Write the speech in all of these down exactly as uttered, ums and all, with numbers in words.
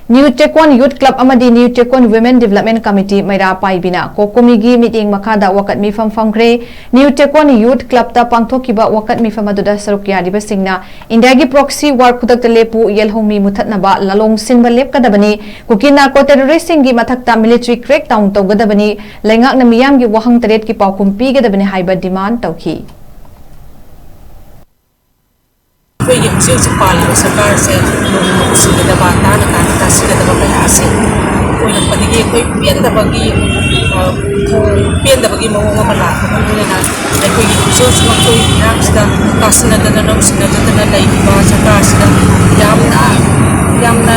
New Tekon Youth Club ꯑꯃꯗꯤ New Tekon Women Development Committee ꯃꯩꯔꯥ ꯄꯥꯏꯕꯤꯅ ꯀꯣꯀꯣꯃꯤꯒꯤ ꯃꯤꯠꯌꯦꯡ ꯃꯈꯥꯗ ꯋꯥꯀꯠ ꯃꯤꯐꯝ ꯐꯝꯈ꯭ꯔꯦ꯫ New Tekon Youth Clubꯇ ꯄꯥꯡꯊꯣꯛꯈꯤꯕ ꯋꯥꯀꯠ ꯃꯤꯐꯝ ꯑꯗꯨꯗ ꯁꯔꯨꯛ ꯌꯥꯔꯤꯕꯁꯤꯡꯅ ꯏꯟꯗꯤꯌꯥꯒꯤ proxy war ꯈꯨꯗꯛꯇ ꯂꯦꯞꯄꯨ, ꯌꯦꯜꯍꯧꯃꯤ ꯃꯨꯊꯠꯅꯕ ꯂꯥꯂꯣꯡ ꯁꯤꯟꯕ ꯂꯦꯞꯀꯗꯕꯅꯤ, ꯀꯨꯀꯤ narco terroristꯁꯤꯡꯒꯤ ꯃꯊꯛꯇ military crackdown ꯇꯧꯒꯗꯕꯅꯤ, ꯂꯩꯉꯥꯛꯅ ꯃꯤꯌꯥꯝꯒꯤ ꯋꯥꯍꯪ ꯇꯔꯦꯠꯀꯤ ꯄꯥꯎꯈꯨꯝ ꯄꯤꯒꯗꯕꯅꯤ ꯍꯥꯏꯕ demand ꯇꯧꯈꯤ꯫ ꯑꯩꯈꯣꯏꯒꯤ ꯍꯧꯖꯤꯛ ꯍꯧꯖꯤꯛ ꯄꯥꯜꯂꯤꯕ ꯁꯔꯀꯥꯔꯁꯦ ꯅꯣꯡꯃ ꯅꯨꯡꯁꯤꯒꯗꯕ, ꯇꯥꯅ ꯇꯥꯅ ꯇꯥꯁꯤꯒꯗꯕ ꯀꯌꯥ ꯑꯁꯤ ꯑꯣꯏꯔꯛꯄꯗꯒꯤ ꯑꯩꯈꯣꯏ ꯄꯦꯟꯗꯕꯒꯤ, ꯑ, ꯄꯦꯟꯗꯕꯒꯤ ꯃꯑꯣꯡ ꯑꯃ ꯂꯥꯛꯄꯒ ꯂꯣꯏꯅꯅ ꯑꯩꯈꯣꯏꯒꯤ ꯍꯧꯖꯤꯛ ꯍꯧꯖꯤꯛ ꯃꯈꯣꯏ ꯃꯌꯥꯝꯁꯤꯗ ꯇꯥꯁꯤꯟꯅꯗꯅ ꯅꯨꯡꯁꯤꯅꯗꯗꯅ ꯂꯩꯔꯤꯕ ꯁꯔꯀꯥꯔꯁꯤꯗ ꯌꯥꯝꯅ, ꯌꯥꯝꯅ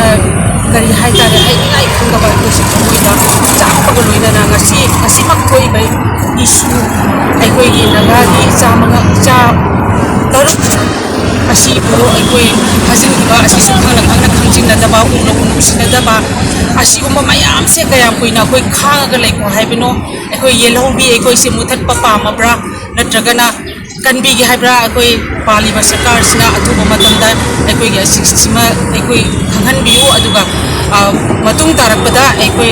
ꯀꯔꯤ ꯍꯥꯏꯇꯥꯔꯦ, ꯍꯥꯏꯅꯤꯡꯉꯥꯏ ꯈꯪꯗꯕ ꯑꯩꯈꯣꯏꯁꯨ ꯊꯃꯣꯏꯗ ꯆꯥꯛꯄꯒ ꯂꯣꯏꯅꯅ ꯉꯁꯤ, ꯉꯁꯤꯃꯛ ꯊꯣꯛꯏꯕ issue, ꯑꯩꯈꯣꯏꯒꯤ ꯅꯥꯒꯥꯒꯤ ꯏꯆꯥ ꯃꯉꯥ, ꯏꯆꯥ ꯇꯔꯨꯛ ꯑꯁꯤꯕꯨ ꯑꯩꯈꯣꯏ ꯐꯥꯖꯤꯟꯈꯤꯕ ꯑꯁꯤꯁꯨ ꯈꯪꯅ ꯈꯪꯅ ꯈꯪꯖꯤꯟꯅꯗꯕ, ꯎꯅ ꯎꯅ ꯅꯨꯡꯁꯤꯅꯗꯕ, ꯑꯁꯤꯒꯨꯝꯕ ꯃꯌꯥꯝꯁꯦ ꯀꯌꯥꯝ ꯀꯨꯏꯅ ꯑꯩꯈꯣꯏ ꯈꯥꯡꯉꯒ ꯂꯩꯈꯣ ꯍꯥꯏꯕꯅꯣ? ꯑꯩꯈꯣꯏ ꯌꯦꯜꯍꯧꯕꯤ ꯑꯩꯈꯣꯏꯁꯦ ꯃꯨꯊꯠꯄ ꯄꯥꯝꯃꯕ꯭ꯔꯥ, ꯅꯠꯇ꯭ꯔꯒꯅ ꯀꯟꯕꯤꯒꯦ ꯍꯥꯏꯕ꯭ꯔꯥ? ꯑꯩꯈꯣꯏ ꯄꯥꯜꯂꯤꯕ ꯁꯔꯀꯥꯔꯁꯤꯅ ꯑꯊꯨꯕ ꯃꯇꯝꯗ ꯑꯩꯈꯣꯏꯒꯤ ꯑꯁꯤꯁꯤꯃ ꯑꯩꯈꯣꯏ ꯈꯪꯍꯟꯕꯤꯌꯨ, ꯑꯗꯨꯒ, ꯑ, ꯃꯇꯨꯡ ꯇꯥꯔꯛꯄꯗ ꯑꯩꯈꯣꯏ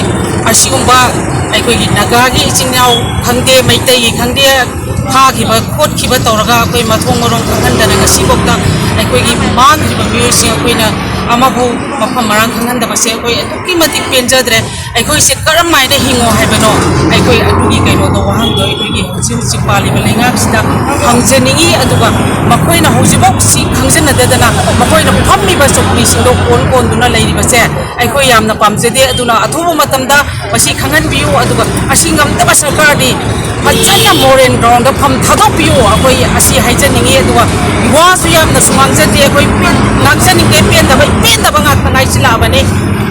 ꯑꯁꯤꯒꯨꯝꯕ ꯑꯩꯈꯣꯏꯒꯤ ꯅꯥꯒꯥꯒꯤ ꯏꯆꯤꯟ ꯏꯅꯥꯎ ꯈꯪꯗꯦ, ꯃꯩꯇꯩꯒꯤ ꯈꯪꯗꯦ, ꯐꯥꯈꯤꯕ ꯈꯣꯠꯈꯤꯕ ꯇꯧꯔꯒ ꯑꯩꯈꯣꯏ ꯃꯊꯣꯡ ꯃꯔꯣꯡ ꯈꯪꯍꯟꯗꯅ ꯉꯁꯤꯐꯥꯎꯗ ꯑꯩꯈꯣꯏꯒꯤ ꯃꯥꯡꯈ꯭ꯔꯤꯕ ꯃꯤꯑꯣꯏꯁꯤꯡ ꯑꯩꯈꯣꯏꯅ ꯑꯃꯐꯥꯎ ꯃꯐꯝ ꯃꯔꯥꯡ ꯈꯪꯍꯟꯗꯕꯁꯦ ꯑꯩꯈꯣꯏ ꯑꯗꯨꯛꯀꯤ ꯃꯇꯤꯛ ꯄꯦꯟꯖꯗ꯭ꯔꯦ꯫ ꯑꯩꯈꯣꯏꯁꯦ ꯀꯔꯝ ꯍꯥꯏꯅ ꯍꯤꯡꯉꯣ ꯍꯥꯏꯕꯅꯣ? ꯑꯩꯈꯣꯏ ꯑꯗꯨꯒꯤ ꯀꯩꯅꯣꯗꯣ, ꯋꯥꯍꯪꯗꯣ ꯑꯩꯈꯣꯏꯒꯤ ꯍꯧꯖꯤꯛ ꯍꯧꯖꯤꯛ ꯄꯥꯜꯂꯤꯕ ꯂꯩꯉꯥꯛꯁꯤꯗ ꯍꯪꯖꯅꯤꯡꯉꯤ꯫ ꯑꯗꯨꯒ ꯃꯈꯣꯏꯅ ꯍꯧꯖꯤꯛꯐꯥꯎ ꯁꯤ ꯈꯪꯖꯟꯅꯗꯗꯅ ꯃꯈꯣꯏꯅ ꯐꯝꯃꯤꯕ ꯆꯧꯀ꯭ꯔꯤꯁꯤꯡꯗꯣ ꯀꯣꯟ ꯀꯣꯟꯗꯨꯅ ꯂꯩꯔꯤꯕꯁꯦ ꯑꯩꯈꯣꯏ ꯌꯥꯝꯅ ꯄꯥꯝꯖꯗꯦ꯫ ꯑꯗꯨꯅ ꯑꯊꯨꯕ ꯃꯇꯝꯗ ꯃꯁꯤ ꯈꯪꯍꯟꯕꯤꯌꯨ꯫ ꯑꯗꯨꯒ ꯑꯁꯤ ꯉꯝꯗꯕ ꯁꯔꯀꯥꯔꯗꯤ ꯐꯖꯅ moral groundꯗ ꯐꯝ ꯊꯥꯗꯣꯛꯄꯤꯌꯨ꯫ ꯑꯩꯈꯣꯏ ꯑꯁꯤ ꯍꯥꯏꯖꯅꯤꯡꯉꯤ꯫ ꯑꯗꯨꯒ ꯋꯥꯁꯨ ꯌꯥꯝꯅꯁꯨ ꯉꯥꯡꯖꯗꯦ꯫ ꯑꯩꯈꯣꯏ ꯄꯦꯟ-, ꯉꯥꯡꯖꯅꯤꯡꯗꯦ꯫ ꯄꯦꯟꯗꯕ, ꯄꯦꯟꯗꯕ ꯉꯥꯛꯇ ꯉꯥꯏꯁꯤꯜꯂꯛꯑꯕꯅꯤ꯫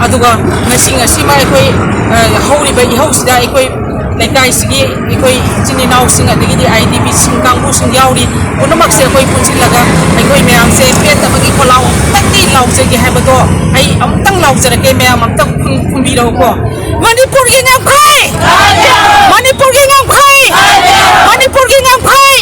ꯑꯗꯨꯒ ꯉꯁꯤ, ꯉꯁꯤꯃ ꯑꯩꯈꯣꯏ, ꯑ, ꯍꯧꯔꯤꯕ ꯏꯍꯧꯁꯤꯗ ꯑꯩꯈꯣꯏ ꯂꯩꯀꯥꯏꯁꯤꯒꯤ ꯑꯩꯈꯣꯏ ꯏꯆꯤꯟ ꯏꯅꯥꯎꯁꯤꯡ, ꯑꯗꯒꯤꯗꯤ IDPꯁꯤꯡ ꯀꯥꯡꯕꯨꯁꯤꯡ ꯌꯥꯎꯔꯤ, ꯄꯨꯝꯅꯃꯛꯁꯦ ꯑꯩꯈꯣꯏ ꯄꯨꯟꯁꯤꯜꯂꯒ ꯑꯩꯈꯣꯏ ꯃꯌꯥꯝꯁꯦ ꯄꯦꯟꯗꯕꯒꯤ ꯈꯣꯜꯂꯥꯎ ꯑꯃꯨꯛꯇꯪꯗꯤ ꯂꯥꯎꯖꯒꯦ ꯍꯥꯏꯕꯗꯣ ꯑꯩ ꯑꯃꯨꯛꯇꯪ ꯂꯥꯎꯖꯔꯛꯀꯦ꯫ ꯃꯌꯥꯝ ꯑꯃꯨꯛꯇꯪ ꯈꯨꯝ-, ꯈꯨꯝꯕꯤꯔꯛꯎꯀꯣ꯫ ꯃꯅꯤꯄꯨꯔꯒꯤ ꯉꯝꯈꯩ! ꯃꯅꯤꯄꯨꯔꯒꯤ ꯉꯝꯈꯩ! ꯃꯅꯤꯄꯨꯔꯒꯤ ꯉꯝꯈꯩ!